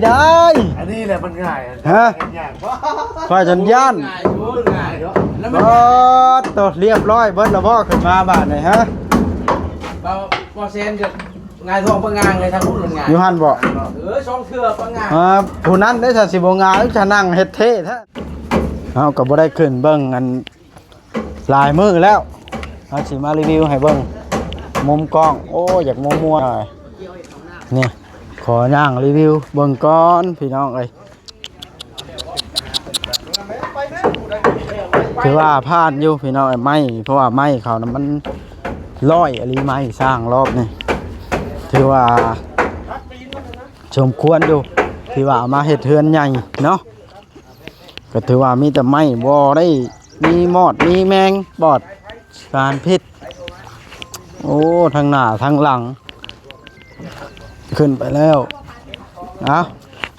ໄດ້ ອັນນີ້ແຫຼະມັນງ່າຍ ຮະ ງ່າຍບໍ່? ຂ້ອຍຈົນຢ້ານ ງ່າຍຢູ່ ງ່າຍເນາະ ແລ້ວມັນ ໂອ້ ໂຕ ລຽບຮ້ອຍເບິດແລ້ວບໍ່? ຂຶ້ນມາບາດນີ້ ຮະ ບໍ່ ບໍ່ແຊນກໍ ຫງາຍທ້ອງປະງາງເລີຍ ທາງພຸ້ນມັນຫງາຍ ຢູ່ຫັ້ນບໍ່? ເອີ ສອງເທື່ອປະງາງ ອ່າ ຜູ້ນັ້ນເດ້ ຖ້າຊິບໍ່ຫງາຍ ຈະນັ່ງເຮັດເທ່ແທ້. ເຮົາກໍບໍ່ໄດ້ຂຶ້ນເບິ່ງອັນຫຼາຍມື້ແລ້ວ ເຮົາຊິມາຣີວິວໃຫ້ເບິ່ງມຸມກ້ອງ. ໂອ້ ຢາກມົວໆ ນີ້ ຂໍຍ່າງຣີວິວເບິ່ງກ່ອນ ພີ່ນ້ອງເອີຍ. ຖືວ່າຜ່ານຢູ່ພີ່ນ້ອງເອີຍ ໄມ້ ເພາະວ່າໄມ້ເຂົານະມັນຮ້ອຍອີ່ຫຼີ ໄມ້ສ້າງລອບນີ້ ຖືວ່າສົມຄວນຢູ່ ທີ່ວ່າເອົາມາເຮັດເຮືອນໃຫຍ່ເນາະ. ກໍຖືວ່າມີແຕ່ໄມ້ ບໍ່ໄດ້ມີມອດມີແມງປອດສານພິດ. ໂອ້ ທັງໜ້າທັງຫຼັງ ຂຶ້ນໄປແລ້ວ. ເອົ້າ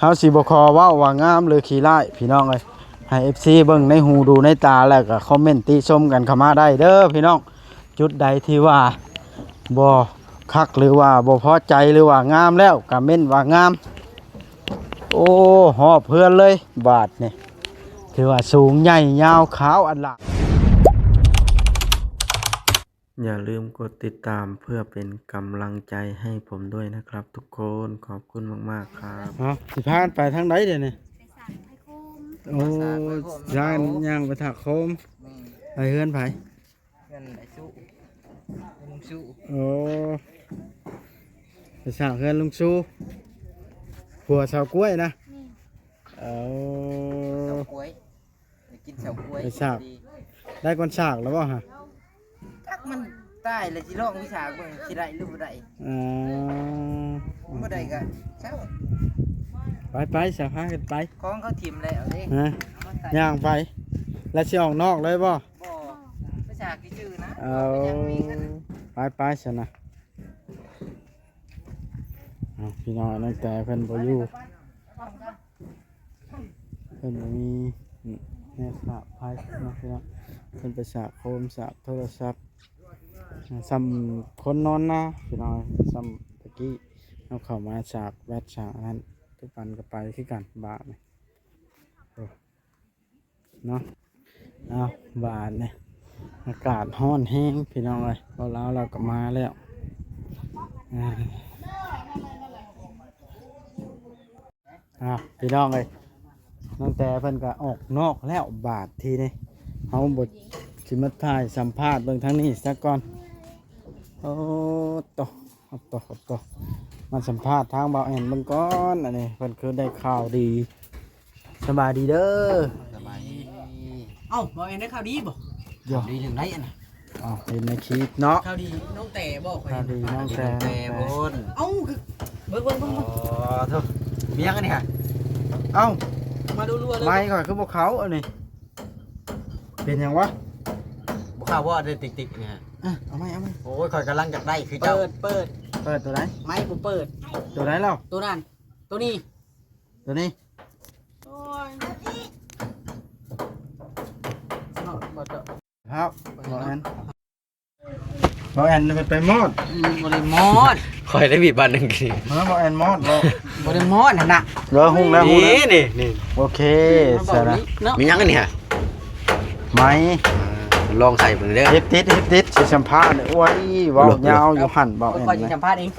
ເຮົາຊິບໍ່ຂໍເວົ້າວ່າງາມ ຫຼື ຂີ້ຮ້າຍ ພີ່ນ້ອງເອີຍ. ໃຫ້ເອັຟຊີເບິ່ງໃນຫູດູໃນຕາ ແລ້ວກໍຄອມເມັນຕິຊົມກັນເຂົ້າມາໄດ້ເດີພີ່ນ້ອງ. ຈຸດໃດທີ່ວ່າບໍ່ຄັກ ຫຼືວ່າບໍ່ພໍໃຈ ຫຼືວ່າງາມແລ້ວ ກໍເມັນວ່າງາມ. ໂອ້ ຮອບເຮືອນເລີຍບາດນີ້ ຖືວ່າສູງໃຫຍ່ຍາວຂາວອະຫຼາມ. ຢ່າลืมกดติดตามเพื่อเป็นกำลังใจให้ผมด้วยนะครับทุกคน ขอบคุณมากๆ ครับ ເອົ້າ ຊິພາກັນໄປທາງໃດເດນີ້? ໄປສາກໄປໂຄມ ໂອ້ ໄປສາກໄປໂຄມ ຍ່າງ ຍ່າງໄປຖາກໂຄມ ແມ່ນ ໄປເຮືອນໃຜ? ເຮືອນໄອ້ສຸ ລຸງສຸ ໂອ້ ໄປສາກເຮືອນລຸງສຸ ຜົວສາວກ້ວຍນະ ແມ່ນ ເອົ້າ ສາວກ້ວຍ ໄປກິນເສົາກ້ວຍ ໄປສາກ ໄດ້ກ່ອນສາກແລ້ວບໍ່ຫະ? ຈັກມັນຕາຍແລ້ວຊິລອງວິຊາເບິ່ງຊິໄດ້ຫຼືບໍ່ໄດ້. ເອີ ບໍ່ໄດ້ກໍເຊົາ ໄປໆ ສາ ພາກັນໄປ ຂອງເຂົາຖິ້ມແລ້ວເດ້ ຮະ ເອົາມາໃສ່ ຍ່າງໄປ ແລ້ວຊິອອກນອກເລີຍບໍ່? ບໍ່ ໄປສາກຊື່ໆນະ. ເອົາ ໄປໆ ຊັ້ນນະ. ເອົາ ພີ່ນ້ອງ ຕັ້ງແຕ່ເພິ່ນບໍ່ຢູ່ ເພິ່ນບໍ່ມີແນວສາກໄຟເນາະພີ່ນ້ອງ ເພິ່ນໄປສາກໂຄມ ສາກໂທລະສັບ ສ່ຳຄົນນອນນາພີ່ນ້ອງ ສ່ຳຕະກີ້ເຮົາເຂົ້າມາສາກແວັດສາກອັນນັ້ນ ທຸກອັນກໍໄປຄືກັນບາດນີ້ ໂອ້ ເນາະ. ເອົາ ບາດນີ້ ອາກາດຮ້ອນແຮງພີ່ນ້ອງເອີຍ ເບົາລາວລາວກໍມາແລ້ວ ອ່າ ອ່າ ພີ່ນ້ອງເອີຍ ນ້ອງແຕເພິ່ນກໍອອກນອກແລ້ວ ບາດທີນີ້ເຮົາບໍ່ ຊິມາຖ່າຍສຳພາດເບິ່ງທາງນີ້ສາກ່ອນ. ໂອ້ໂຕ ໂອ້ໂຕ ໂອ້ໂຕ ມາສຳພາດທາງບ່າວແອນເບິ່ງກ່ອນ ອັນນີ້ເພິ່ນຄືໄດ້ຂ່າວດີ. ສະບາຍດີເດີ. ສະບາຍດີ. ເອົ້າ ບ່າວແອນໄດ້ຂ່າວດີບໍ່? ດຽວ ດີເລື່ອງໃດອັນນະ? ເອົ້າ ເຫັນໃນຄລິບເນາະ ຂ່າວດີນ້ອງແຕບໍ່? ຂ່າວດີນ້ອງແຕ ນ້ອງແຕພຸ້ນ. ເອົ້າ ຄື ເບິ່ງ ເບິ່ງ ເບິ່ງ ອໍ ໂທ້ ມີຫຍັງອັນນີ້ຫະ? ເອົ້າ ມາດັວໆເລີຍ ໄມຂ້ອຍຄືບໍ່ເຂົ້າອັນນີ້ ເປັນຫຍັງວະ? ບໍ່ເຂົ້າບໍ່ ໄດ້ຕິກໆນີ້ຫະ? ເອີ ເອົາໃໝ່ ເອົາໃໝ່. ໂອ້ຍ ຂ້ອຍກຳລັງຢາກໄດ້ຄືເຈົ້າ. ເປີດ ເປີດ ເປີດໂຕໃດ? ໄມບໍ່ເປີດ. ໂຕໃດລາວ? ໂຕນັ້ນ ໂຕນີ້. ໂຕນີ້ ໂອ້ຍ ເນາະ ບໍ່ເຈາະ ຄັບ ບໍ່ແມ່ນ ບໍ່ແມ່ນ ໄປມອດ. ອືມ ບໍ່ໄດ້ມອດ ຂ້ອຍໄດ້ບີບບາດໜຶ່ງ. ເອີ ບໍ່ແມ່ນມອດບໍ່? ບໍ່ໄດ້ມອດຫັ້ນນະ. ເອີ ຮູ້ແລ້ວ ຮູ້ແລ້ວ ນີ້ ນີ້ ໂອເຄ ເອົາ ສະນະ ເນາະ ມີຫຍັງອັນນີ້ຫະ? ໄມ ອ່າ ລອງໃສ່ເບິ່ງເດີ. ເຮັດຕິດ ເຮັດຕິດ ຊິສຳພາດ. ໂອ້ຍ ເວົ້າຍາວຢູ່ຫັ້ນ ບໍ່ແມ່ນ ຂ້ອຍຊິສຳພາດເອງ.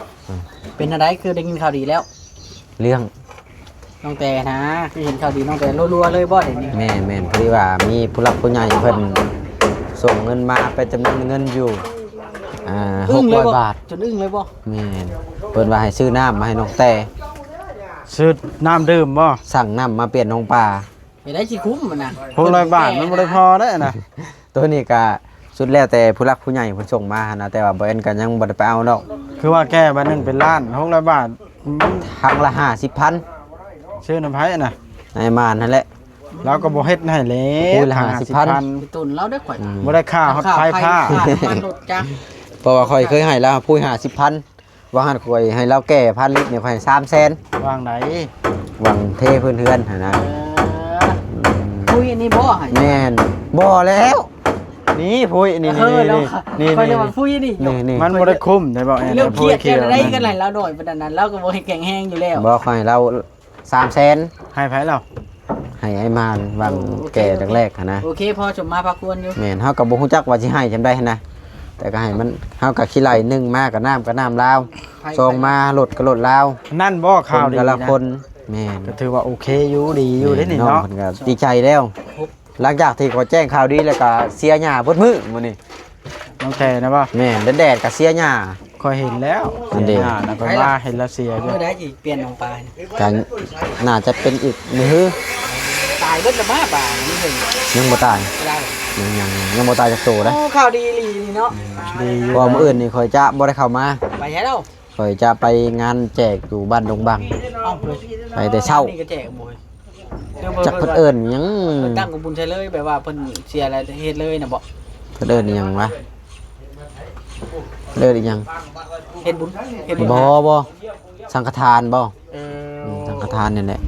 ເປັນຈັ່ງໃດ ຄືໄດ້ຍິນຂ່າວດີແລ້ວ? ເລື່ອງ ນ້ອງແຕນະ ຄືເຫັນຂ່າວດີນ້ອງແຕ ລົວໆເລີຍບໍ່ດຽວນີ້? ແມ່ນໆ ພໍດີວ່າມີຜູ້ຫຼັກຜູ້ໃຫຍ່ເພິ່ນສົ່ງເງິນມາເປັນຈຳນວນເງິນຢູ່ ອ່າ ຫົກຮ້ອຍບາດ. ຈົນອຶ້ງເລີຍບໍ່? ແມ່ນ ເພິ່ນວ່າໃຫ້ຊື້ນ້ຳມາໃຫ້ນ້ອງແຕ. ຊື້ນ້ຳດື່ມບໍ່? ສັ່ງນ້ຳມາປ່ຽນນ້ອງປາ. ເຮັດໄດ້ຊິຄຸ້ມມັນນະ ຫົກຮ້ອຍບາດ ມັນບໍ່ໄດ້ພໍໄດ໋ນະ. ໂຕນີ້ກະສຸດແລ້ວແຕ່ຜູ້ຫຼັກຜູ້ໃຫຍ່ເພິ່ນສົ່ງມາຫັ້ນນະ ແຕ່ວ່າບໍ່ແອນກໍຍັງບໍ່ໄດ້ໄປເອົາດອກ. ຄືວ່າແກ່ບາດໜຶ່ງເປັນລ້ານ ຫົກຮ້ອຍບາດ ມັນ ຖັງລະຫ້າສິບພັນ ຊື້ນຳໃຜນະ? ນາຍມານຫັ້ນແຫຼະ ລາວກໍບໍ່ເຮັດໃຫ້ແຫຼະ. ປຸ໋ຍລະຫ້າສິບພັນ ຕົ້ນລາວເດ້ຂ້ອຍ ອືມ ບໍ່ໄດ້ຄ່າຮອດໄຟຟ້າ ຄ່ານ້ຳມັນລົດຈັກ. ເພາະວ່າຂ້ອຍເຄີຍໃຫ້ລາວປຸ໋ຍຫ້າສິບພັນ. ວ່າຫັ້ນຂ້ອຍໃຫ້ລາວແກ່ພັນລິດນີ້ ຂ້ອຍໃຫ້ສາມແສນ. ວ່າງໃດ? ວ່າງເທພື້ນເຮືອນຫັ້ນນະ. ເອີ ປຸ໋ຍອັນນີ້ບໍ່ໃຫ້? ແມ່ນ. ບໍ່ແລ້ວ ນີ້ປຸ໋ຍນີ້ ເອີ ນີ້ ນີ້ ນີ້ ນີ້ ປຸ໋ຍນີ້ ນີ້ ມັນບໍ່ໄດ້ຄຸ້ມໄດ໋ ບໍ່ແອນ ເລື່ອງຄຽດ ປຸ໋ຍ ເລື່ອງໃດກັນ ລາວໜ້ອຍປານນັ້ນ ລາວກໍບໍ່ເຮັດແຂງແຮງຢູ່ແລ້ວ. ບໍ່ ຂ້ອຍໃຫ້ລາວ ສາມແສນ. ໃຫ້ໃຜລາວ? ໃຫ້ອ້າຍມານຫວ່າງແກ່ແລກໆຫັ້ນນະ. ໂອເຄ ພໍສົມມາພາຄວນຢູ່. ແມ່ນ ເຮົາກໍບໍ່ຮູ້ຈັກວ່າຊິໃຫ້ຈັ່ງໃດຫັ້ນນະ ແຕ່ກໍໃຫ້ມັນ ເຮົາກໍຂີ້ໄລ່ ໜຶ່ງມາກໍນ້ຳກໍນ້ຳລາວ ສອງມາລົດກໍລົດລາວ. ນັ້ນບໍ່ຂ່າວດີນະ? ແມ່ນ ກໍຖືວ່າໂອເຄຢູ່ ດີຢູ່ເດ້ນີ້ເນາະ. ເພິ່ນກໍດີໃຈແລ້ວ ຫຼັງຈາກທີ່ຂ້ອຍແຈ້ງຂ່າວດີແລ້ວກໍເສຍຫຍ້າເບິດມື້ມື້ນີ້. ນ້ອງແຕ່ນະບໍ່? ແມ່ນ ແດດໆກໍເສຍຫຍ້າ. ຂ້ອຍເຫັນແລ້ວ ອັນເດ ເສຍຫຍ້ານະ ຂ້ອຍວ່າເຫັນລາວເສຍຢູ່. ມື້ໃດຊິປ່ຽນນ້ອງປາ? ກໍໜ້າຈະເປັນອີກມື້ຮື. ຕາຍເບິດລະບ້າປານີ້ເພິ່ນ? ຍັງບໍ່ຕາຍ ຍັງ ຍັງ ຍັງບໍ່ຕາຍຈັກໂຕເດ້. ໂອ້ ຂ່າວດີອີ່ຫຼີນີ້ເນາະ. ດີຢູ່ ເພາະວ່າມື້ອື່ນນີ້ຂ້ອຍຈະບໍ່ໄດ້ເຂົ້າມາ. ໄປໃສລາວ? ຂ້ອຍຈະໄປງານແຈກຢູ່ບ້ານດົງບັງ. ເອົ້າ ໄປແຕ່ເຊົ້າ. ນີ້ກໍແຈກບໍ່? ຈັກເພິ່ນເອີ້ນຫຍັງ ເພິ່ນຕັ້ງກອງບຸນໃສ່ເລີຍ ແບບວ່າເພິ່ນເສຍແລ້ວເຮັດເລີຍນະບໍ? ເພິ່ນເອີ້ນອີ່ຫຍັງວະ ເອີ້ນອີ່ຫຍັງ? ເຮັດບຸນ ເຮັດບຸນ ບໍ່ ບໍ່ ສັງຄະທານບໍ? ເອີ ອືມ ສັງຄະທານນີ້ແຫຼະ.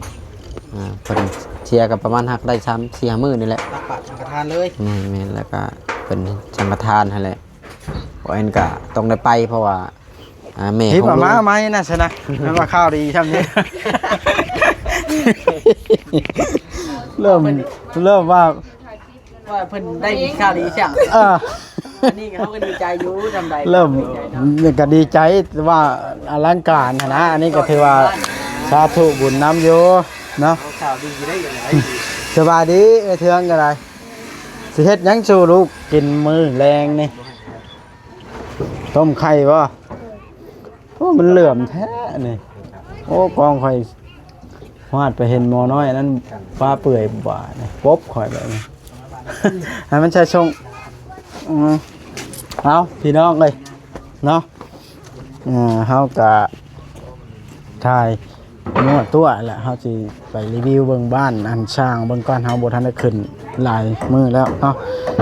ອ່າ ເພິ່ນເສຍກໍປະມານຮັກໄດ້ສາມສີ່ມື້ນີ້ແຫຼະ ຕັກບາດສັງຄະທານເລີຍ. ແມ່ນໆ ແລ້ວກໍເປັນສັງຄະທານຫັ້ນແຫຼະ. ເພາະນັ້ນກໍຕ້ອງໄດ້ໄປ ເພາະວ່າ ອ່າ ແມ່ຂອງ ມາໃໝ່ນະຊັ້ນນະ ແມ່ນວ່າຂ່າວດີຊ່ຳນີ້. ເລີ່ມ ເລີ່ມວ່າ ວ່າເພິ່ນໄດ້ຂ່າວດີຊ່ຳ. ເອີ ອັນນີ້ເຮົາກໍດີໃຈຢູ່ ຊ່ຳໃດ ເລີ່ມ ກໍດີໃຈ ແຕ່ວ່າອະລັງການຫັ້ນນະ. ອັນນີ້ກໍຖືວ່າສາທຸບຸນນຳຢູ່ເນາະ. ເອົາຂ່າວດີໄດ້ຈັ່ງໃດ. ສະບາຍດີເອື້ອຍເທືອງກໍໄດ້. ຊິເຮັດຫຍັງສູ່ລູກກິນມື້ແລງນີ້? ຕົ້ມໄຂ່ບໍ່? ໂອ້ ມັນເຫຼື້ອມແທ້ນີ້. ໂອ້ ກອງຂ້ອຍຫວາດໄປເຫັນໝໍນ້ອຍນັ້ນ ຟ້າເປື່ອຍບາດນີ້ ປົບຂ້ອຍແບບນີ້. ໃຫ້ມັນໃສ່ຊົງ. ອືມ ເອົາ ພີ່ນ້ອງເອີຍເນາະ. ເອີ ເຮົາກະຖ່າຍ ມົ້ວຕົວະແຫຼະ ເຮົາຊິໄປຣີວິວເບິ່ງບ້ານອັນຊ່າງເບິ່ງກ່ອນ. ເຮົາບໍ່ທັນໄດ້ຂຶ້ນຫຼາຍມື້ແລ້ວເນາະ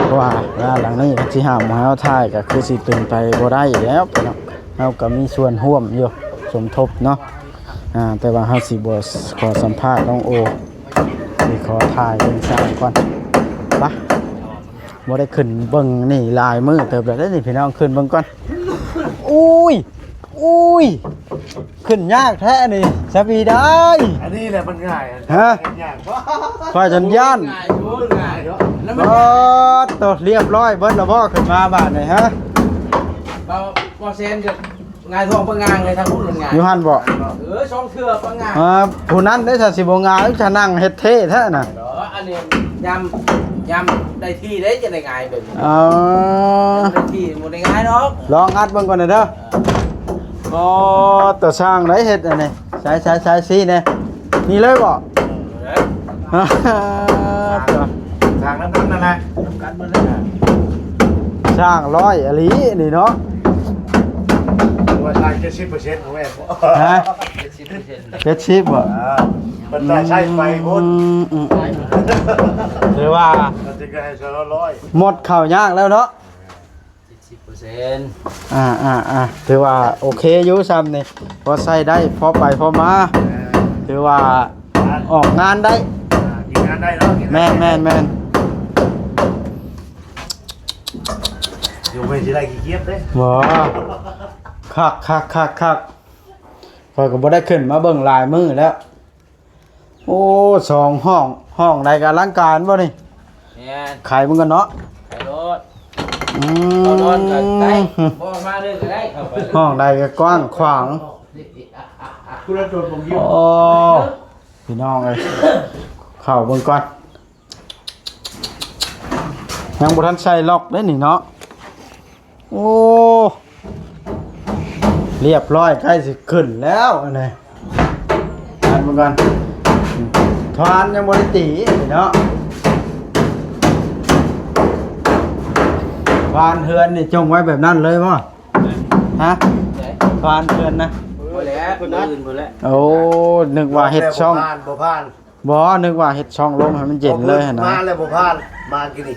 ເພາະວ່າບ້ານຫຼັງນີ້ເພິ່ນຊິຫ້າມບໍ່ໃຫ້ເຮົາຖ່າຍ ກໍຄືຊິເປັນໄປບໍ່ໄດ້ແລ້ວພີ່ນ້ອງ. ເຮົາກໍມີສ່ວນຮ່ວມຢູ່ ສົມທົບເນາະ. ອ່າ ແຕ່ວ່າເຮົາຊິບໍ່ຂໍສຳພາດນ້ອງໂອ ຊິຂໍຖ່າຍເບິ່ງຊ່າງກ່ອນ. ປະ ບໍ່ໄດ້ຂຶ້ນເບິ່ງນີ້ຫຼາຍມື້ເຕີບແລ້ວເດ້ນີ້ພີ່ນ້ອງ. ຂຶ້ນເບິ່ງກ່ອນ. ອຸ້ຍ ອຸ້ຍ ຂຶ້ນຍາກແທ້ນີ້ ສະບີດາຍ. ອັນນີ້ແຫຼະມັນງ່າຍ. ຮະ? ງ່າຍບໍ່? ຂ້ອຍຈົນຢ້ານ. ງ່າຍຢູ່ ງ່າຍຢູ່. ໂອ້ ໂຕ ລຽບຮ້ອຍເບິດແລ້ວບໍ່? ຂຶ້ນມາບາດນີ້ ຮະ? ເບົາ ເບົາແຊນກໍ ຫງາຍທ້ອງປະງາງເລີຍ ທາງພຸ້ນມັນຫງາຍ. ຢູ່ຫັ້ນບໍ່? ເອີ ສອງເທື່ອປະງາງ. ອ່າ ຜູ້ນັ້ນເດ້ ຖ້າຊິບໍ່ຫງາຍ ຈະນັ່ງເຮັດເທ່ແທ້ນະ. ເນາະ ອັນນີ້ຍາມ ຍາມໄດ້ທີ່ເດ້ ຈະໄດ້ຫງາຍແບບນີ້. ອໍ ໄດ້ທີ່ບໍ່ໄດ້ຫງາຍດອກ. ລອງອັດເບິ່ງກ່ອນເດີ. ອໍ ຕົວຊ່າງໄດ້ເຮັດອັນນີ້. ໃສ່ ໃສ່ ໃສ່ ຊີ້ແດ່. ນີ້ເລີຍບໍ່? ເອີ ສ້າງນຳກັນນັ້ນແຫຼະ ນຳກັນໝົດແລ້ວ. ສ້າງຮ້ອຍອີ່ຫຼີນີ້ເນາະ. ວ່າຖ່າຍເຈັດສິບເປີເຊັນ ບໍ່ແມ່ນບໍ່? ຮະ? ເຈັດສິບເປີເຊັນ ເຈັດສິບບໍ່? ອ່າ ເພິ່ນໄດ້ໃຊ້ໄຟພຸ້ນ. ອືມ ອືມ ຖືວ່າ ມັນຈະໃຫ້ສອງຮ້ອຍ ໝົດເຂົ້າຍາກແລ້ວເນາະ. ເຈັດສິບເປີເຊັນ. ອ່າ ອ່າ ອ່າ ຖືວ່າໂອເຄຢູ່ຊ່ຳນີ້ ພໍໃຊ້ໄດ້ ພໍໄປພໍມາ. ເອີ ຖືວ່າ ອ່າ ອອກງານໄດ້ ອ່າ ກິນງານໄດ້ເນາະ. ແມ່ນໆໆ ຢູ່ໄປຊິໄດ້ຂີ້ກຽດເດ້. ບໍ່ ຄັກໆໆໆ. ຂ້ອຍກໍບໍ່ໄດ້ຂຶ້ນມາເບິ່ງຫຼາຍມື້ແລ້ວ. ໂອ້ ສອງຫ້ອງ ຫ້ອງໃດກໍອະລັງການບໍ່ນີ້? ແມ່ນ ໄຂມັນກ່ອນເນາະ ໄຂໂລດ. ອືມ ເຂົ້ານອນກໍໄດ້ ບໍ່ອອກມາເລີຍກໍໄດ້ ເຂົ້າໄປເລີຍ ຫ້ອງໃດກໍກວ້າງຂວາງ. ໂອ້ ພີ່ນ້ອງເອີຍ ເຂົ້າເບິ່ງກ່ອນ. ຍັງບໍ່ທັນໃສ່ລັອກເດ້ນີ້ເນາະ. ໂອ້ ລຽບຮ້ອຍ ໃກ້ຊິຂຶ້ນແລ້ວອັນນີ້. ອັນເບິ່ງກ່ອນ ທານຍັງບໍ່ໄດ້ຕີເນາະ. ບານເຮືອນນີ້ຈົ່ງໄວ້ແບບນັ້ນເລີຍບໍ່? ຮະ? ບານເຮືອນນະ? ບໍ່ແຫຼະ ມື້ອື່ນພຸ້ນແຫຼະ. ໂອ້ ນຶກວ່າເຮັດຊ່ອງ ບໍ່ຜ່ານ ບໍ່ຜ່ານ. ບໍ່ ນຶກວ່າເຮັດຊ່ອງລົມໃຫ້ມັນເຢັນເລີຍຫັ້ນນະ. ມາແລ້ວບໍ່ຜ່ານ ມາກີ້ນີ້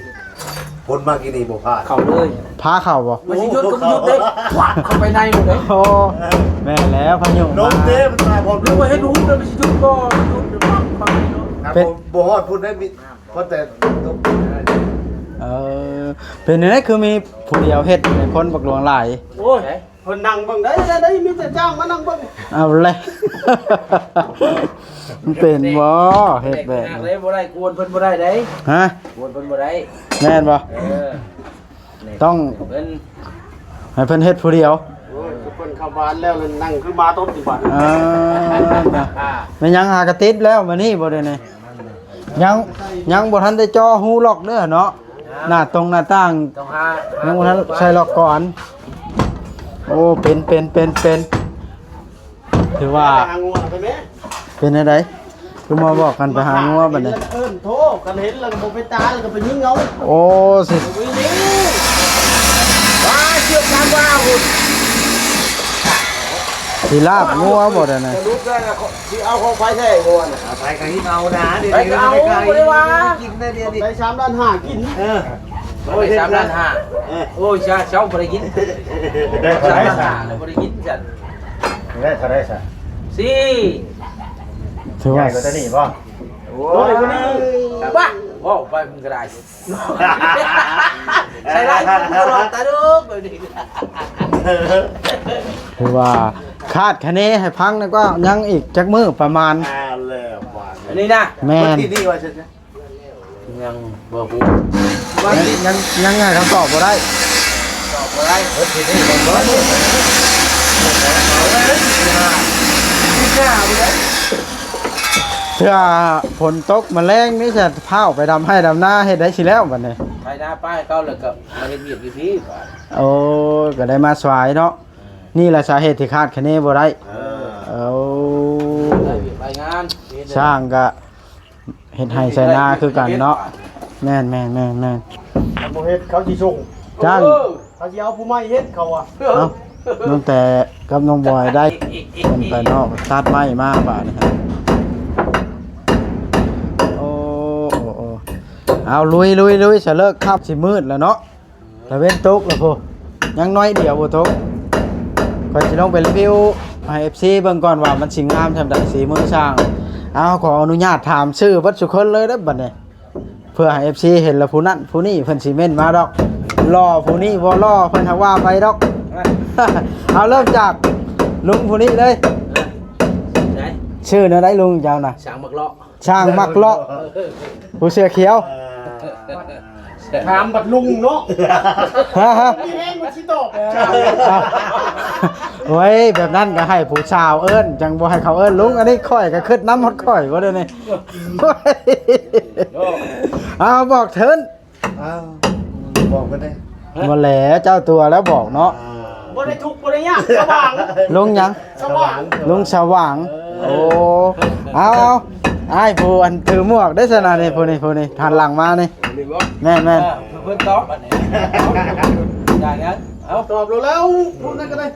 ຄົນມາກີ້ນີ້ບໍ່ຜ່ານ ເຂົ້າເລີຍ ພາເຂົ້າບໍ່? ມັນຊິຢຸດກໍບໍ່ຢຸດເດ້ ຄວັກເຂົ້າໄປໃນພຸ້ນເດ້. ໂອ້ ແມ່ນແລ້ວ ພາຍຸລົມເດ້ ມັນມາພ້ອມ ຫຼືວ່າເຮັດຮູບແລ້ວມັນຊິຢຸດບໍ່? ຢຸດປັກປັກເນາະ. ເປັນ ບໍ່ຮອດພຸ້ນໄດ້ ມີພໍແຕ່ຕົກ. ເອີ ເປັນແນວໃດຄືມີຜູ້ດຽວເຮັດ ຄົນບັກຫຼວງຫຼາຍ? ໂອ້ຍ ເພິ່ນນັ່ງເບິ່ງໄດ້ ໄດ້ ໄດ້ ມີແຕ່ຈ້າງມານັ່ງເບິ່ງ. ເອົາແຫຼະ ມັນເປັນບໍ່ ເຮັດແບບ ເຮັດແບບນັ້ນ ເລີຍບໍ່ໄດ້ ກວນເພິ່ນບໍ່ໄດ້ເດ້. ຮະ? ກວນເພິ່ນບໍ່ໄດ້. ແມ່ນບໍ່? ເອີ ຕ້ອງ ເພິ່ນ ໃຫ້ເພິ່ນເຮັດຜູ້ດຽວ. ໂອ້ຍ ເພິ່ນເຂົ້າບ້ານແລ້ວ ແລ້ວນັ່ງຄືໝາຕົດຢູ່ບ້ານ. ເອີ ແມ່ນຫຍັງ ຫາກະຕິດແລ້ວ ມື້ນີ້ບໍ່ໄດ້ນີ້ ຍັງ ຍັງບໍ່ທັນໄດ້ເຈາະຮູລັອກເດີເນາະ. ໜ້າຕົງໜ້າຕ່າງ ຕ້ອງຫາ ຍັງບໍ່ທັນໃສ່ລັອກກ່ອນ. ໂອ້ ເປັນ ເປັນ ເປັນ ເປັນ ຖືວ່າ ໄປຫາງົວໄປແມ່. ເປັນແນວໃດ ຄືມາບອກກັນໄປຫາງົວບັດນີ້? ເອີ້ນໂທ ຄັນເຫັນແລ້ວກໍບໍ່ເປັນຕາ ແລ້ວກໍໄປຍິງເອົາ. ໂອ້ ຊິ ໂອ້ຍ ນີ້ ວ່າເຊືອກຕາມວ່າພຸ້ນ ຊິລາບງົວບໍ່ດຽວນີ້? ສະຫຼຸບແລ້ວນະ ຊິເອົາຂອງໃຜແທ້ງົວນະ? ເອົາໃຜກໍຍິງເອົານະ ດຽວນີ້ ໃຜກໍເອົາ ບໍ່ໄດ້ວ່າ ກິນນະດຽວນີ້ ໄດ້ສາມລ້ານຫ້າກິນ. ເອີ ໂອ້ຍ ສາມລ້ານຫ້າ ເອີ ໂອ້ຍ ເຊົາ ເຊົາບໍ່ໄດ້ກິນ. ໄດ້ເທົ່າໃດ ສາມລ້ານຫ້າ ແລ້ວບໍ່ໄດ້ກິນຊັ້ນ. ໄດ້ເທົ່າໃດຊະ? ສີ່ ຖືວ່າ ໃຫຍ່ກວ່າຕົວນີ້ບໍ່? ໂອ້ຍ ໂອ້ຍ ກວ່ານີ້ ບ້າ ເວົ້າໄປມັນກໍໄດ້ ໃສ່ຫຼາຍຄົນຕະຫຼອດຕາດຸກແບບນີ້. ຖືວ່າຄາດຄະເນໃຫ້ຟັງນະ ກໍຍັງອີກຈັກມື້ປະມານ? ອ່າ ແລ້ວບາດນີ້ ອັນນີ້ນະ ແມ່ນ ວັນທີນີ້ວ່າຊັ້ນຊະ ຍັງບໍ່ຮູ້ ຍັງ ຍັງໃຫ້ຄຳຕອບບໍ່ໄດ້ ຕອບບໍ່ໄດ້. ເທື່ອຝົນຕົກມາແລງນີ້ ຈະພ້າວໄປດຳໄຮ່ດຳນາ ເຮັດໄດ້ຊິແລ້ວບັດນີ້ ໄຖນາປ້າຍເຂົາ ແລ້ວກໍມາເຮັດວຽກຢູ່ພີ້ບາດ. ໂອ້ ກໍໄດ້ມາສວາຍເນາະ. ນີ້ແຫຼະສາເຫດທີ່ຄາດຄະເນບໍ່ໄດ້. ເອີ ເອົາ ໄດ້ວຽກໄດ້ງານ ຊ່າງກະ ເຮັດໄຮ່ໃສ່ນາຄືກັນເນາະ. ແມ່ນໆໆໆ ຄັນບໍ່ເຮັດເຂົາຊິສົ່ງ ຈ້າງ ເອີ ເຂົາຊິເອົາຜູ້ໃໝ່ເຮັດເຂົາວ່າ. ເອົ້າ ນ້ອງແຕ່ກັບນ້ອງບອຍໄດ້ ເພິ່ນໄປນອກຕັດໄມ້ມາບາດນີ້. ໂອ້ ໂອ້ ໂອ້ ເອົາ ລຸຍໆໆ ສະເລີກຄ່ຳ ຊິມືດແລ້ວເນາະ. ຕາເວັນຕົກແລ້ວພຸ້ນ ຍັງໜ້ອຍດຽວບໍ່ຕົກ. ຂ້ອຍຊິລົງໄປຣີວິວໃຫ້ເອັຟຊີເບິ່ງກ່ອນວ່າມັນຊິງາມສ່ຳໃດ ສີມືຊ່າງ. ເອົາ ຂໍອະນຸຍາດຖາມຊື່ເບິດສູ່ຄົນເລີຍເດີ້ບັດນີ້ ເພື່ອໃຫ້ເອັຟຊີເຫັນລະ ຜູ້ນັ້ນຜູ້ນີ້ເພິ່ນຊິເມັ້ນມາດອກ. ຫຼໍ່ຜູ້ນີ້ບໍ່ຫຼໍ່ ເພິ່ນຫາກວ່າໄປດອກ. ເອົາ ເລີ່ມຈາກລຸງຜູ້ນີ້ເລີຍ. ໃດ? ຊື່ແນວໃດລຸງເຈົ້ານະ? ຊ່າງມັກເລາະ. ຊ່າງມັກເລາະ ຜູ້ເສື້ອຂຽວ. ຖາມບັດລຸງເນາະ. ຮະ? ມີແຮງມັນຊິຕອບ. ໂອ້ຍ ແບບນັ້ນກໍໃຫ້ຜູ້ສາວເອີ້ນ ຈັ່ງບໍ່ໃຫ້ເຂົາເອີ້ນລຸງ. ອັນນີ້ຂ້ອຍກໍຄິດນຳຮອດຂ້ອຍບໍ່ໄດ້ນີ້. ເອົາ ບອກເທີນ. ອ້າວ ບອກກັນເດ້. ບໍ່ແຫຼະ ເຈົ້າຕົວະແລ້ວບອກເນາະ. ອ່າ ບໍ່ໄດ້ທຸກບໍ່ໄດ້ຍາກ ສະຫວ່າງ. ລຸງຫຍັງ? ສະຫວ່າງ. ລຸງສະຫວ່າງ. ເອີ ໂອ້ ເອົາໆ ອ້າຍຜູ້ອັນຖືໝວກເດ້ຊັ້ນນະນີ້ ຜູ້ນີ້ ຜູ້ນີ້ ຫັນຫຼັງມານີ້. ນີ້ບໍ່? ແມ່ນໆ ເອີ ເພິ່ນຕອບບັດນີ້. ໄດ້ແລ້ວ ເອົາ ຕອບແລ້ວ ຜູ້ນັ້ນກໍໄດ້.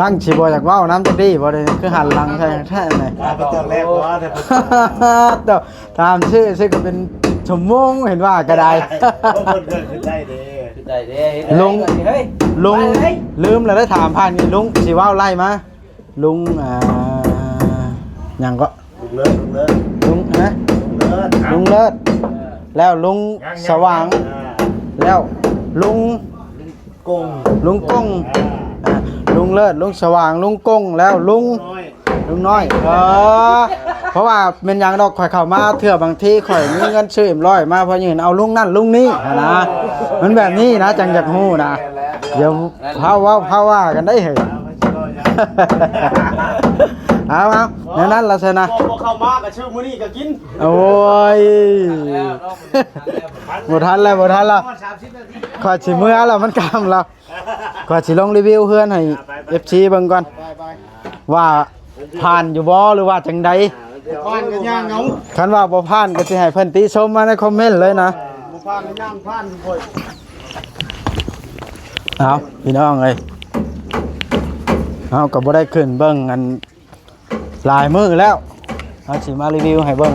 ຕັ້ງຊິບໍ່ຢາກເວົ້ານຳຈັກດີບໍ່ ເດ້ຄືຫັນຫຼັງໃສ່ແທ້ແມ່. ອ່າ ບໍ່ຕ້ອງແລກບໍ່ ເດີ ຖາມຊື່ ຊື່ກໍເປັນຊົ່ວໂມງ ເຫັນວ່າກໍໄດ້. ເພິ່ນກໍຄິດໄດ້ເດ້ ຄິດໄດ້ເດ້. ລຸງ ເຮີ້ຍ ລຸງ ໄປເລີຍ ລືມແລ້ວໄດ້ຖາມຜ່ານນີ້ ລຸງຊິເວົ້າໄລ່ມາ. ລຸງ ອ່າ ຫຍັງເກາະ? ລຸງເລີດ ລຸງເລີດ ລຸງ ຮະ? ລຸງເລີດ ລຸງເລີດ ເອີ ແລ້ວລຸງ ຍັງ ສະຫວ່າງ ອ່າ ແລ້ວລຸງ ກົງ ລຸງກົງ ອ່າ ອ່າ ລຸງເລີດ ລຸງສະຫວ່າງ ລຸງກົງ ແລ້ວລຸງ ນ້ອຍ ລຸງນ້ອຍ. ເອີ ເພາະວ່າແມ່ນຫຍັງດອກ ຂ້ອຍເຂົ້າມາເທື່ອບາງທີຂ້ອຍມີເງິນຊື້ເອັມຮ້ອຍມາ ພໍຢືນເອົາລຸງນັ້ນລຸງນີ້ຫັ້ນນະ. ມັນແບບນີ້ນະ ຈັ່ງຢາກຮູ້ນະ. ຢ່າພາເວົ້າພາວ່າກັນໄດ໋ເຮີ້ຍ. ເອົາ ເອົາ ແນວນັ້ນລະຊະນະ. ບໍ່ ບໍ່ເຂົ້າມາກໍຊື້ມື້ນີ້ກໍກິນ. ໂອ້ຍ ບໍ່ທັນແລ້ວ ບໍ່ທັນແລ້ວ. ຂ້ອຍຊິເມືອແລ້ວ ມັນຄ່ຳແລ້ວ. ຂ້ອຍຊິລົງຣີວິວເຮືອນໃຫ້ເອັຟຊີເບິ່ງກ່ອນ ວ່າຜ່ານຢູ່ບໍ່ ຫຼືວ່າຈັ່ງໃດ. ບໍ່ຜ່ານກໍຍ່າງເອົາ. ຄັນວ່າບໍ່ຜ່ານກໍຊິໃຫ້ເພິ່ນຕິຊົມມາໃນຄອມເມັນເລີຍນະ. ບໍ່ຜ່ານກໍຍ່າງຜ່ານຢູ່. ເອົາ ພີ່ນ້ອງເອີຍ ເຮົາກໍບໍ່ໄດ້ຂຶ້ນເບິ່ງອັນ ຫຼາຍມື້ແລ້ວ ເຮົາຊິມາຣີວິວໃຫ້ເບິ່ງ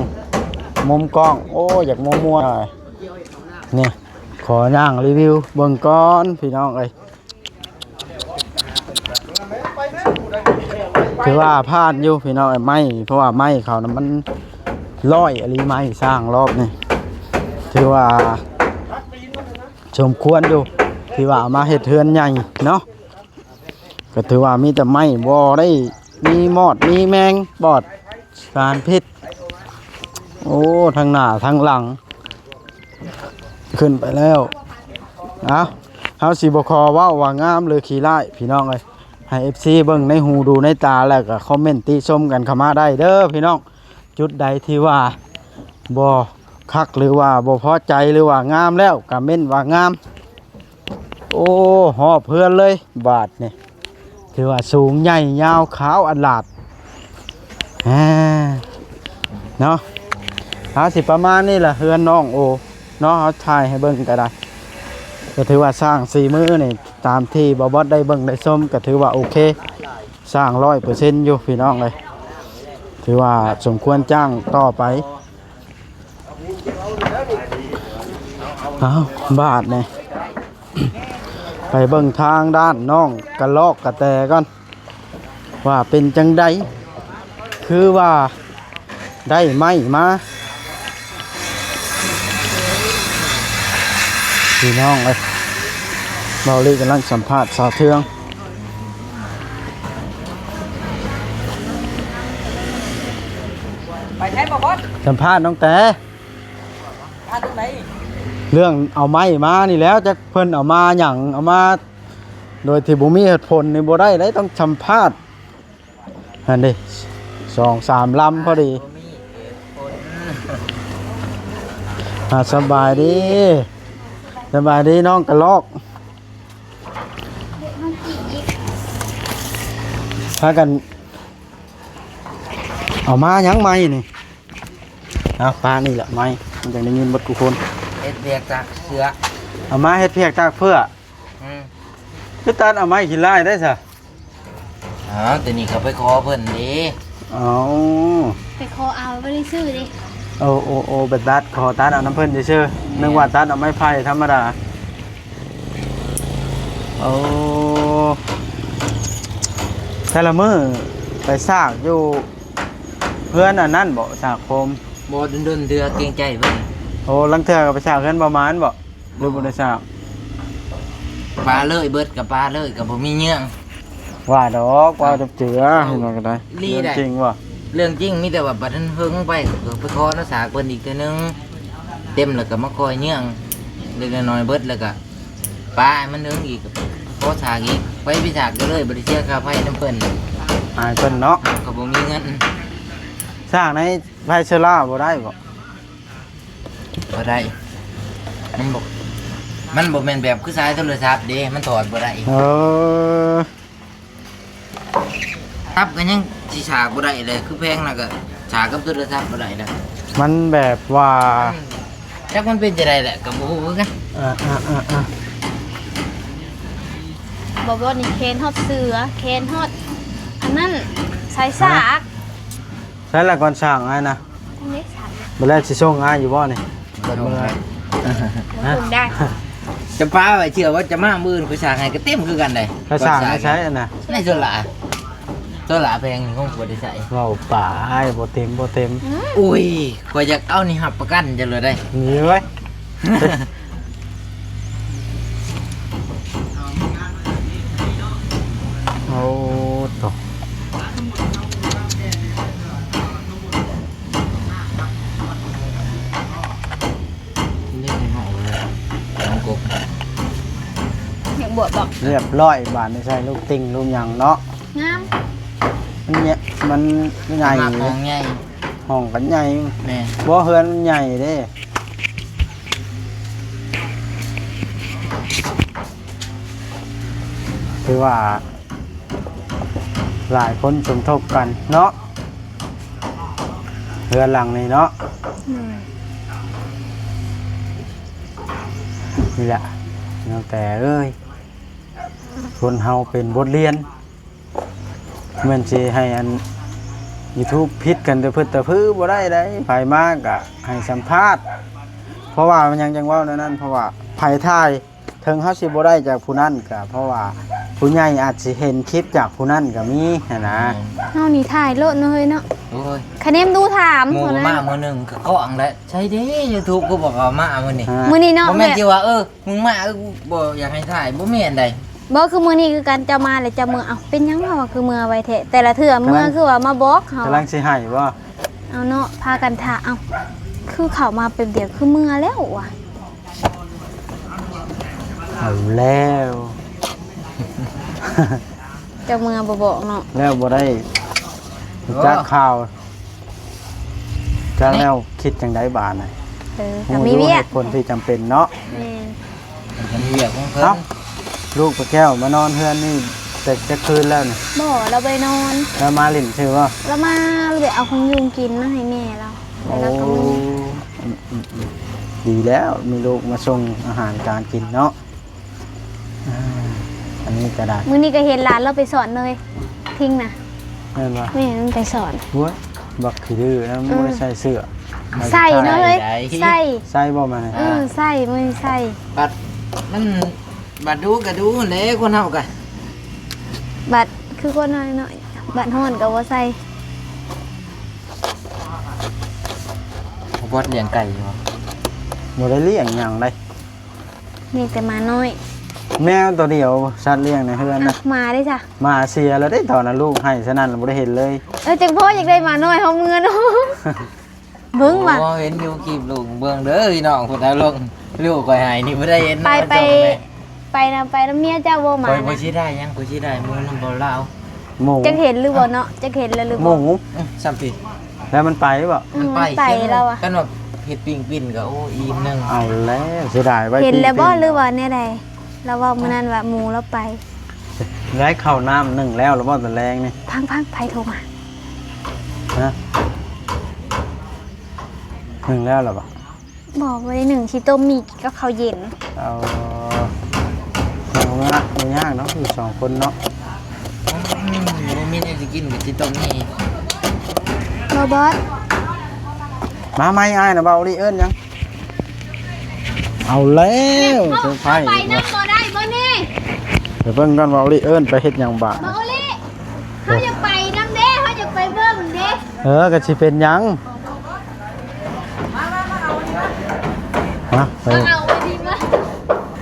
ມຸມກ້ອງ. ໂອ້ ຢາກມົວໆ ນີ້ ຂໍຍ່າງຣີວິວເບິ່ງກ່ອນ ພີ່ນ້ອງເອີຍ. ຖືວ່າຜ່ານຢູ່ ພີ່ນ້ອງເອີຍ ໄມ້ ເພາະວ່າໄມ້ເຂົານະມັນຮ້ອຍອີ່ຫຼີ ໄມ້ສ້າງລອບນີ້ ຖືວ່າສົມຄວນຢູ່ ທີ່ວ່າເອົາມາເຮັດເຮືອນໃຫຍ່ເນາະ. ກໍຖືວ່າມີແຕ່ໄມ້ ບໍ່ໄດ້ມີມອດມີແມງ ປອດສານພິດ. ໂອ້ ທັງໜ້າທັງຫຼັງ ຂຶ້ນໄປແລ້ວ. ເອົ້າ ເຮົາຊິບໍ່ຂໍເວົ້າວ່າງາມຫຼືຂີ້ຮ້າຍ ພີ່ນ້ອງເອີຍ. ໃຫ້ເອັຟຊີເບິ່ງໃນຫູດູໃນຕາ ແລ້ວກໍຄອມເມັນຕິຊົມກັນເຂົ້າມາໄດ້ເດີພີ່ນ້ອງ. ຈຸດໃດທີ່ວ່າບໍ່ຄັກ ຫຼືວ່າບໍ່ພໍໃຈ ຫຼືວ່າງາມແລ້ວ ກໍເມັນວ່າງາມ. ໂອ້ ຮອບເຮືອນເລີຍບາດນີ້. ຖືວ່າສູງໃຫຍ່ຍາວຂາວອາດຫຼາດ ອາ ເນາະ. ເອົາ ຊິປະມານນີ້ລະເຮືອນນ້ອງໂອເນາະ, ເຮົາຖ່າຍໃຫ້ເບິ່ງກໍໄດ້. ກໍຖືວ່າສ້າງສີມືນີ້ ຕາມທີ່ບ່າວບອດໄດ້ເບິ່ງໄດ້ຊົມ ກໍຖືວ່າໂອເຄ, ສ້າງຮ້ອຍເປີເຊັນຢູ່ພີ່ນ້ອງເອີຍ. ຖືວ່າສົມຄວນຈ້າງຕໍ່ໄປ. ເອົ້າ ບາດນີ້ ໄປເບິ່ງທາງດ້ານນ້ອງກະລອກກະແຕກ່ອນ ວ່າເປັນຈັ່ງໃດ ຄືວ່າໄດ້ໄມ້ມາ ພີ່ນ້ອງເອີຍ. ເບົາລີກຳລັງສຳພາດສາວເທືອງ. ໄປໃສບໍ່ບອດ? ສຳພາດນ້ອງແຕ ມາຕອນໃດ? ເລື່ອງເອົາໄມ້ມານີ້ແຫຼ້ວ ຈັກເພິ່ນເອົາມາຫຍັງ ເອົາມາໂດຍທີ່ບໍ່ມີເຫດຜົນນີ້ບໍ່ໄດ້ເດ້ ຕ້ອງສຳພາດ. ຫັ້ນເດ້ ສອງສາມລຳພໍດີ. ບໍ່ມີເຫດຜົນ. ອ່າ ສະບາຍດີ ສະບາຍດີນ້ອງກະລອກ. ພາກັນເອົາມາຫຍັງໄມ້ນີ້? ເອົາ ປານີ້ແຫຼະໄມ້ ມັນຈັ່ງໄດ້ຍິນເບິດທຸກຄົນ. ເຮັດວຽກຕາກເສື້ອ. ເອົາມາເຮັດວຽກຕາກເສື້ອ. ອືມ. ຄືຕັດເອົາໄມ້ຂີ້ຮ້າຍໄດ້ຊະ? ອ້າວ ແຕ່ນີ້ກໍໄປຂໍເພິ່ນເດ້. ເອົາ ໄປຂໍເອົາ ບໍ່ໄດ້ຊື້ເດ້. ໂອ້ ໂອ້ ໂອ້ ໄປຕັດ ຂໍຕັດເອົານຳເພິ່ນຊື່ໆ. ແມ່ນ. ນຶກວ່າຕັດເອົາໄມ້ໄຜ່ທຳມະດາ. ໂອ້ ແຕ່ລະມື້ໄປສາກຢູ່ເຮືອນອັນນັ້ນບໍ? ສາກໂຄມ. ບໍ່ ດົນໆເທື່ອເກງໃຈເພິ່ນ. ໂອ້ ລາງເທື່ອກໍໄປສາກເຮືອນບໍ່ໝານບໍ? ຫຼືບໍ່ໄດ້ສາກ? ປາເລີຍເບິດ ກໍປາເລີຍ ກໍບໍ່ມີເຫຍື່ອງ. ວ່າດອກ ວ່າຈຳເຈືອ ເອົາ ເຫັນວ່າກໍໄດ້. ເລື່ອງຈິງບໍ່? ເລື່ອງຈິງ ມີແຕ່ວ່າບັດເຖິງໄປ ກໍໄປຂໍນຳສາກເພິ່ນອີກເທື່ອໜຶ່ງ ເຕັມແລ້ວກໍມາຄ່ອຍເຫຍື່ອງ ເລັກໆນ້ອຍໆເບິດ ແລ້ວກໍປາໃຫ້ມັນເຖິງອີກ ຂໍສາກອີກ. ໄປ ໄປສາກກໍເລີຍ ບໍ່ໄດ້ເສຍຄ່າໄຟນຳເພິ່ນ ອາຍເພິ່ນເນາະ ກໍບໍ່ມີເງິນ. ສາກໃນໄຟໂຊລາບໍ່ໄດ້ບໍ? ບໍ່ໄດ້ ມັນບໍ່ ມັນບໍ່ແມ່ນແບບຄືສາຍໂທລະສັບເດ້ ມັນຖອດບໍ່ໄດ້. ເອີ ສັບກໍຍັງຊິສາກບໍ່ໄດ້ເລີຍ ຄືແພງນະ ກໍສາກກັບໂທລະສັບບໍ່ໄດ້ແລ້ວ. ມັນແບບວ່າ ອືມ ຈັກມັນເປັນຈັ່ງໃດແຫຼະ ກໍບໍ່ຮູ້ຄືກັນ. ອ່າໆໆໆ ບໍ່ ບໍ່ນີ້ແຂນຮອດເສືອ ແຂນຮອດອັນນັ້ນ ສາຍສາກ. ໃສລະກ່ອນສ້າງອ້າຍນະ? ອັນນີ້ສາກ ມື້ແລກຊິສົ່ງອ້າຍຢູ່ບໍ່ນີ້? ບໍ່ສົ່ງ. ບໍ່ສົ່ງໄດ້. ຈະປາໄວ້ເທື່ອວ່າຈະມາມື້ອື່ນ ຂ້ອຍສ້າງໃຫ້ກໍເຕັມຄືກັນເດ້. ຂ້ອຍສ້າງໃນໃສອັນນະ? ໃນໂຊລາ ໂຊລາແຜງນີ້ຂອງຂ້ອຍໄດ້ໃຊ້. ເວົ້າໄປ ບໍ່ເຕັມ ບໍ່ເຕັມ. ອືມ ໂອ້ຍ ຂ້ອຍຢາກເອົານີ້ຮັບປະກັນເຈົ້າເລີຍໄດ໋. ນີ້ເວີຍ. ໂອ້ ໂຕ ນີ້ໃຫ້ເຮົາເອົາເລີຍ ເອົາກົບ ຢາກບວດບໍ່? ຮຽບຮ້ອຍ ບາດນີ້ໃສ່ລູກຕິ່ງລູກຫຍັງເນາະ ງາມ. ມັນເຍ ມັນໃຫຍ່ ມັກຫ້ອງໃຫຍ່ ຫ້ອງກໍໃຫຍ່. ແມ່ນ ບໍ່ ເຮືອນມັນໃຫຍ່ເດ້. ຖືວ່າຫຼາຍຄົນສົມທົບກັນເນາະ ເຮືອນຫຼັງນີ້ເນາະ. ແມ່ນ ນີ້ແຫຼະ ນ້ອງແຕເອີຍ ຄົນເຮົາເປັນບົດຮຽນ. ແມ່ນຊິໃຫ້ອັນຢູທູບຜິດກັນແຕ່ພຶດແຕ່ພືບໍ່ໄດ້ໃດ໋ ໃຜມາກະໃຫ້ສຳພາດ ເພາະວ່າມັນຫຍັງຈັ່ງເວົ້າແນວນັ້ນ ເພາະວ່າໃຜຖ່າຍ ເຖິງເຮົາຊິບໍ່ໄດ້ຈາກຜູ້ນັ້ນກະ ເພາະວ່າຜູ້ໃຫຍ່ອາດຊິເຫັນຄລິບຈາກຜູ້ນັ້ນກະມີຫັ້ນນະ. ເຮົານີ້ຖ່າຍໂລດເນາະເຮີ້ຍເນາະ. ໂອ້ຍ ຄະແນມດູຖາມ ໝູ່ມາມື້ໜຶ່ງກະກ້ອງແຫຼະ ໃສເດ້ຢູທູບ ຄືບໍ່ເຂົ້າມາມື້ນີ້ ມື້ນີ້ເນາະ. ບໍ່ແມ່ນຊິວ່າ ເອີ ມຶງມາ ເອີ ບໍ່ຢາກໃຫ້ຖ່າຍ ບໍ່ແມ່ນໃດ ບໍ່ ຄືມື້ນີ້ຄືກັນ ເຈົ້າມາແລ້ວເຈົ້າເມືອ. ເອົ້າ ເປັນຫຍັງເຮົາວ່າຄືເມືອໄວແທ້? ແຕ່ລະເທື່ອເມືອຄືວ່າມາບອກເຮົາ. ກຳລັງຊິໃຫ້ບໍ່? ເອົາເນາະ ພາກັນຖ້າ. ເອົ້າ ຄືເຂົ້າມາແປັບດຽວຄືເມືອແລ້ວວະ. ເອົາແລ້ວ ເຈົ້າເມືອບໍ່ບອກເນາະ. ແລ້ວບໍ່ໄດ້ຮູ້ຈັກຂ່າວ. ຈັກແລ້ວຄິດຈັ່ງໃດບາດນີ້? ເອີ ກໍມີວຽກ ຮູ້ຢູ່ເຫດຜົນທີ່ຈຳເປັນເນາະ. ແມ່ນ ມັນເປັນວຽກຂອງເພິ່ນ. ເອົ້າ ລູກປ້າແກ້ວມານອນເຮືອນນີ້ແຕ່ຈັກຄືນແລ້ວນີ້? ບໍ່ ລາວບໍ່ໄດ້ນອນ ລາວມາຫຼິ້ນຊື່ບໍ່? ລາວມາແບບເອົາຂອງຢູ່ກິນມາໃຫ້ແມ່ລາວ. ໂອ້ ແລ້ວລາວກໍເມືອ. ອືມໆໆ ດີແລ້ວ ມີລູກມາສົ່ງອາຫານການກິນເນາະ. ອ່າ ອັນນີ້ກໍໄດ້ ມື້ນີ້ກໍເຫັນຫຼານລາວໄປສອນເລີຍ ທິງນະ. ແມ່ນບໍ່? ແມ່ນ ໄປສອນ. ໂອ້ຍ ບັກຂີ້ດື້ນະ. ເອີ ບໍ່ໄດ້ໃສ່ເສື້ອ. ໃສ່ເນາະເອີຍ ໃສ່ ໃສ່ບໍ່ມານີ້? ເອີ ໃສ່ ມື້ນີ້ໃສ່. ບັດມັນ ບັດດູກໍດູຫັ້ນແຫຼະ ຄົນເຮົາກໍ ບັດຄືຄົນເຮົາເນາະ ບັດຮ້ອນກໍບໍ່ໃສ່. ບໍ່ບອດລ້ຽງໄກ່ຢູ່ບໍ່? ບໍ່ໄດ້ລ້ຽງຫຍັງໃດ. ມີແຕ່ໝານ້ອຍ ແມວໂຕດຽວ ສັດລ້ຽງໃນເຮືອນນະ. ອ່ະ ໝາເດ້ຊະ? ໝາເສຍແລ້ວເດ້ ຕອນນັ້ນລູກໄຫ້ສະນັ້ນບໍ່ໄດ້ເຫັນເລີຍ. ເອີ ຈັ່ງພໍຢາກໄດ້ໝານ້ອຍເຮົາເມືອເນາະ. ເບິ່ງວ່າ ໂອ້ ເຫັນຢູ່ຄລິບ ລົງເບິ່ງເດີພີ່ນ້ອງ ພຸ້ນນະ ລົງ ລູກຂ້ອຍໄຫ້ນີ້ບໍ່ໄດ້ເຫັນ. ໄປ ໄປນຳ ໄປນຳເມຍເຈົ້າບໍ່? ໝາ ຂ້ອຍບໍ່ຊິໄດ້ຫຍັງ ຂ້ອຍຊິໄດ້ໝູນຳບໍ່ລາວ. ໝູ ຈັກເຫັນຫຼືບໍ່ເນາະ ຈັກເຫັນແລ້ວຫຼືບໍ່? ໝູ ອືມ ສ່ຳພີ້ ແລ້ວມັນໄປບໍ່? ອືມ ມັນໄປ ມັນໄປແລ້ວວ່າ ຄັນວ່າເຮັດປີ້ງປີ້ນກໍ ໂອ້ ອີ່ມໜຶ່ງ. ເອົາແລ້ວ ເສຍດາຍໄວ້ ເຫັນແລ້ວບໍ່ ປີ້ງ ຫຼືວ່າແນວໃດ? ລາວເວົ້າມື້ນັ້ນວ່າໝູລາວໄປ. ໄດ້ເຂົ້ານ້ຳໜຶ້ງແລ້ວ ລາວເວົ້າຕອນແລງນີ້. ຟັງໆ ໃຜໂທມາ? ຮະ? ໜຶ້ງແລ້ວລະບໍ່? ບໍ່ ບໍ່ໄດ້ໜຶ້ງ ຊິຕົ້ມໝີ່ກິນກັບເຂົ້າເຢັນ. ເອົາ ເອົາລະ ບໍ່ຍາກເນາະ ຢູ່ສອງຄົນເນາະ. ອືມ ບໍ່ມີແນວຊິກິນກໍຊິຕົ້ມໝີ່. ບໍ່ບອດ ມາໃໝ່ອ້າຍນະ ເບົາລີເອີ້ນຫຍັງ? ເອົາແລ້ວ ເຊີໄພຣສ໌ ໄປນຳບໍ່ໄດ້ບໍ່ນີ້? ໄປເບິ່ງກ່ອນ ເບົາລີເອີ້ນໄປເຮັດຫຍັງບາດ. ເບົາລີ ເຮົາຢາກໄປນຳເດ້ ເຮົາຢາກໄປເບິ່ງເດ້. ເອີ ກໍຊິເປັນຫຍັງ? ຮະ ໄປ ມາເອົາໄວ້ດີມາ.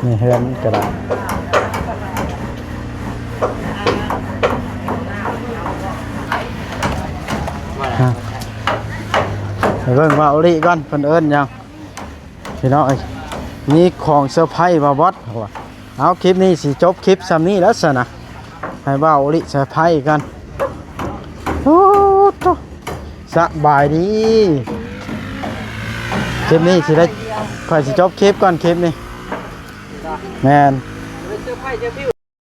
ນີ້ເຮືອນກໍໄດ້ ຮະ ໄປເບິ່ງວ່າໂອລິກ່ອນ ເພິ່ນເອີ້ນຫຍັງ. ພີ່ນ້ອງເອີຍ ມີຂອງເຊີໄພຣສ໌ບ່າວບອດ ເອົາ ຄລິບນີ້ຊິຈົບຄລິບຊ່ຳນີ້ແລ້ວຊັ້ນນະ ໃຫ້ບ່າວໂອລິເຊີໄພຣສ໌ກັນ. ໂອ້ໂຕ ສະບາຍດີ ຄລິບນີ້ຊິໄດ້ ຂ້ອຍຊິຈົບຄລິບກ່ອນ ຄລິບນີ້ ແມ່ນ